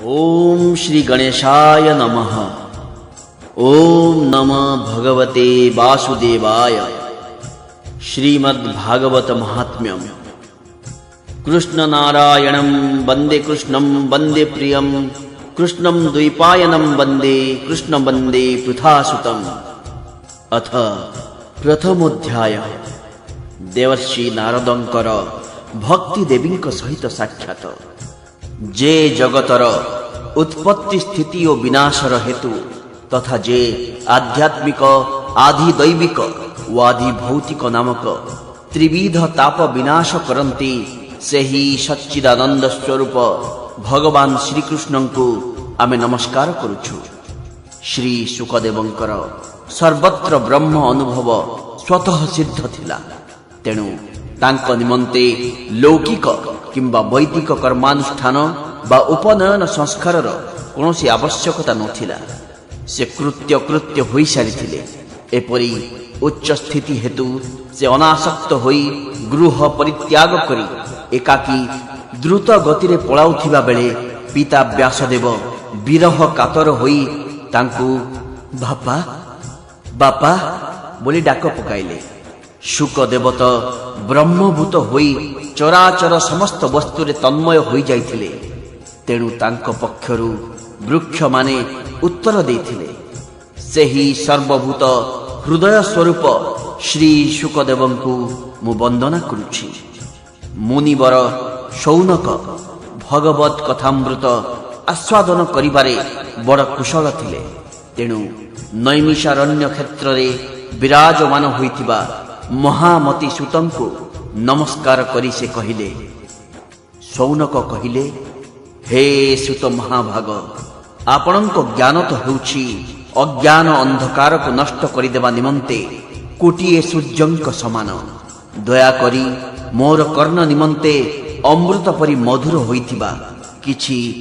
ଓಂ ଶ୍ରୀ ଗଣେଶାୟ ନମଃ। ଓಂ ନମଃ ଭଗବତେ ବାସୁଦେବାୟ। ଶ୍ରୀମଦ୍ ଭାଗବତ ମାହାତ୍ମ୍ୟମ୍। କୃଷ୍ଣ ନାରାୟଣಂ ବନ୍ଦେ କୃଷ୍ଣಂ ବନ୍ଦେ ପ୍ରିୟಂ କୃଷ୍ଣಂ ଦ୍ୱୈପାୟନಂ ବନ୍ଦେ କୃଷ୍ଣ ବନ୍ଦେ ପୃଥାସୁତମ୍। ଅଥ ପ୍ରଥମୋଧ୍ୟାୟ। ଦେବର୍ଷି ନାରଦଙ୍କର ଭକ୍ତି ଦେବୀଙ୍କ ସହିତ ସାକ୍ଷାତ। ଯେ ଜଗତର ଉତ୍ପତ୍ତି, ସ୍ଥିତି ଓ ବିନାଶର ହେତୁ ତଥା ଯେ ଆଧ୍ୟାତ୍ମିକ, ଆଧି ଦୈବିକ ଓ ଆଧି ଭୌତିକ ନାମକ ତ୍ରିବିଧ ତାପ ବିନାଶ କରନ୍ତି, ସେହି ସଚ୍ଚିଦାନନ୍ଦ ସ୍ୱରୂପ ଭଗବାନ ଶ୍ରୀକୃଷ୍ଣଙ୍କୁ ଆମେ ନମସ୍କାର କରୁଛୁ। ଶ୍ରୀ ଶୁକଦେବଙ୍କର ସର୍ବତ୍ର ବ୍ରହ୍ମ ଅନୁଭବ ସ୍ୱତଃ ସିଦ୍ଧ ଥିଲା। ତେଣୁ ତାଙ୍କ ନିମନ୍ତେ ଲୌକିକ କିମ୍ବା ବୈଦିକ କର୍ମାନୁଷ୍ଠାନ ବା ଉପନୟନ ସଂସ୍କାରର କୌଣସି ଆବଶ୍ୟକତା ନଥିଲା। ସେ କୃତ୍ୟ କୃତ୍ୟ ହୋଇସାରିଥିଲେ। ଏପରି ଉଚ୍ଚ ସ୍ଥିତି ହେତୁ ସେ ଅନାସକ୍ତ ହୋଇ ଗୃହ ପରିତ୍ୟାଗ କରି ଏକାକୀ ଦ୍ରୁତ ଗତିରେ ପଳାଉଥିବା ବେଳେ ପିତା ବ୍ୟାସଦେବ ବିରହ କାତର ହୋଇ ତାଙ୍କୁ "ବାପା, ବାପା" ବୋଲି ଡାକ ପକାଇଲେ। ଶୁକଦେବ ତ ବ୍ରହ୍ମଭୂତ ହୋଇ ଚରାଚର ସମସ୍ତ ବସ୍ତୁରେ ତନ୍ମୟ ହୋଇଯାଇଥିଲେ। ତେଣୁ ତାଙ୍କ ପକ୍ଷରୁ ବୃକ୍ଷମାନେ ଉତ୍ତର ଦେଇଥିଲେ। ସେହି ସର୍ବଭୂତ ହୃଦୟ ସ୍ୱରୂପ ଶ୍ରୀ ଶୁକଦେବଙ୍କୁ ମୁଁ ବନ୍ଦନା କରୁଛି। ମୁନିବର ଶୌନକ ଭଗବତ କଥାମୃତ ଆସ୍ୱାଦନ କରିବାରେ ବଡ଼ କୁଶଳ ଥିଲେ। ତେଣୁ ନୈମିଷାରଣ୍ୟ କ୍ଷେତ୍ରରେ ବିରାଜମାନ ହୋଇଥିବା ମହାମତି ସୂତଙ୍କୁ ନମସ୍କାର କରି ସେ କହିଲେ, ଶୌନକ କହିଲେ, "ହେ ସୂତ ମହାଭାଗ, ଆପଣଙ୍କ ଜ୍ଞାନ ତ ହେଉଛି ଅଜ୍ଞାନ ଅନ୍ଧକାରକୁ ନଷ୍ଟ କରିଦେବା ନିମନ୍ତେ କୋଟିଏ ସୂର୍ଯ୍ୟଙ୍କ ସମାନ। ଦୟାକରି ମୋର କର୍ଣ୍ଣ ନିମନ୍ତେ ଅମୃତ ପରି ମଧୁର ହୋଇଥିବା କିଛି